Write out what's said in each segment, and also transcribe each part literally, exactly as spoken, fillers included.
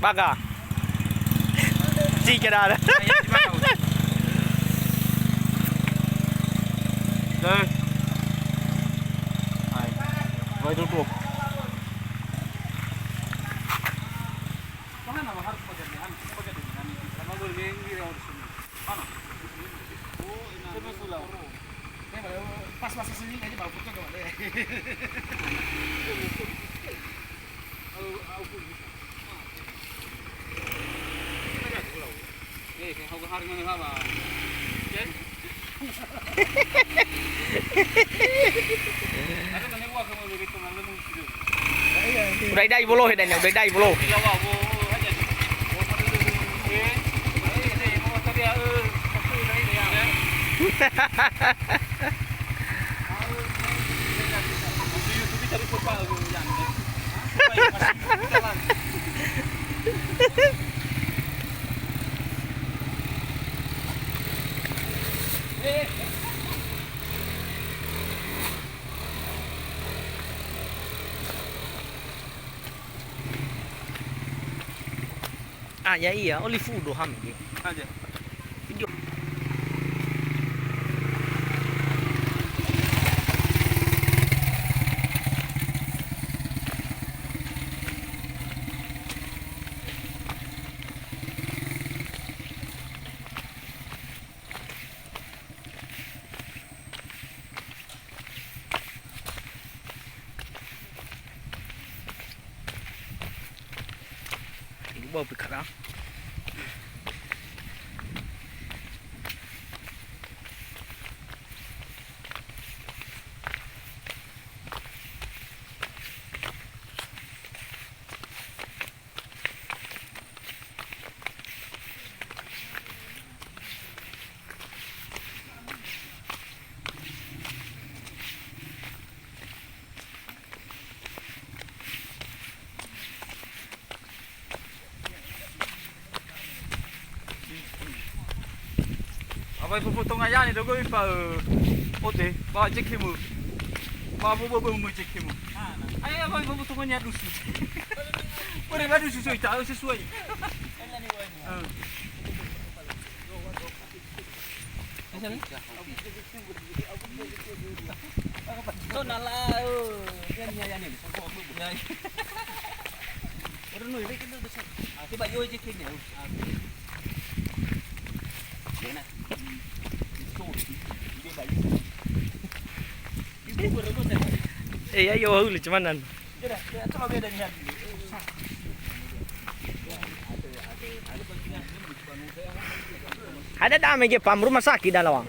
Aga. Tiga dah. Dah. Hai. Hai, tutup. Pas masa sini aja baru foto tuh. Eh, kayak hau hari mana apa? Oke? Ada mana gua kamu begitu malam. Udah idai bolo, idai, udah idai bolo. Ah, ya iya, oli fudo ham ge. Aja. Video. Ibu bau pekara. Awai fofotonga yani dogo ipa, eh, ote, ba cekemu. Ba bobo bobo cekemu. Ayo, awai fofotonga yani dusu. Boleh ba dusu soi ta, eh, sesuai. Eh. So na la, oh, dia ni ya ni. Ya. Orang noi, mereka tu besar. Ah, tiba yo je kini. Ah. Ya, nah. So, dia baik. Ibu berapa tadi? Eh, ayo, hulu cumanan. Ada dame ge pam rumah sakit dah lawang.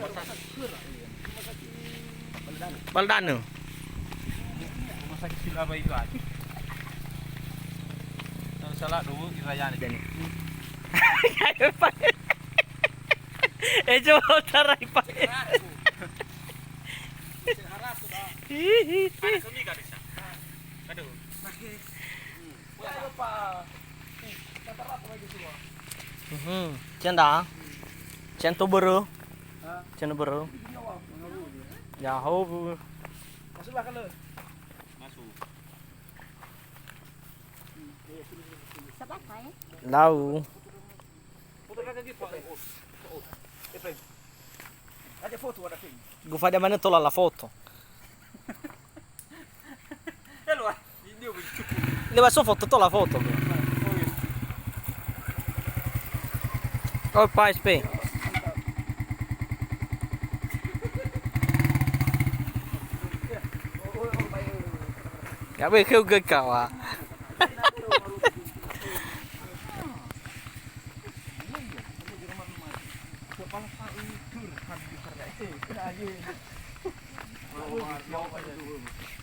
Baldane. Rumah sakit Sila Bayu aja. Tahu salah dulu irayani. Dani. Eh, coba tarai, Pak. Hihi. Aduh. Mhm. Cenda. Cento boro. Cento boro. Ya, ho, Bu. Masuk. Lau. Gufada mana tola la foto. Lewat so foto tola foto. Oh, Pak S P. Ya, weh, keu ge kawa.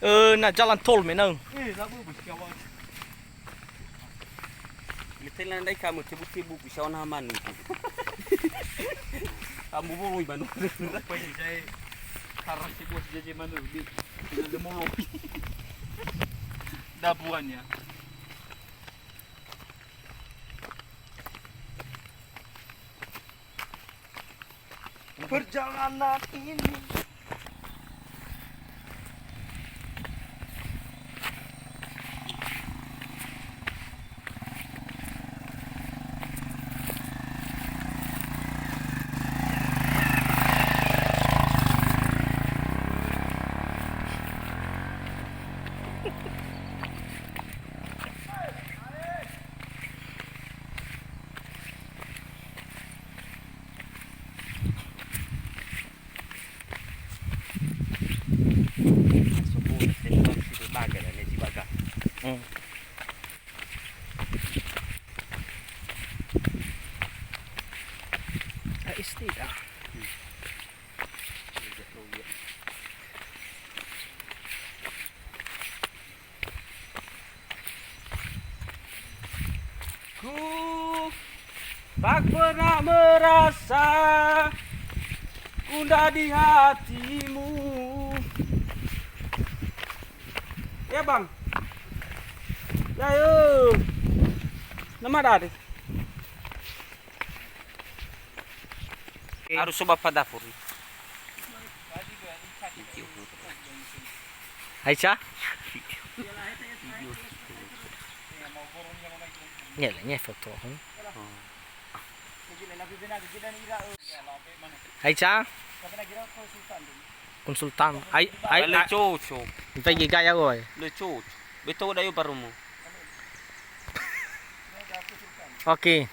Eh, na jalan tol menang. Letela ndai kamu tebu-tebu bisa ona manu. Kamu boloi manu. Pasti saya karasi bos jaje manu di. Dengan demolo. Dabuannya. Perjalanan ini. Hmm. A S T da. Ku tak pernah merasa gundah di hatimu. Ya, Bang. Ya, yo. Nama dari? Harus coba pada dapur. Aicha? Nye, nye foto. Aicha? Konsultan. Ai, ai, le ai. Coco. Mifaigi gaya, oi. Le coco. Betul dah, yo, barumu. Oke.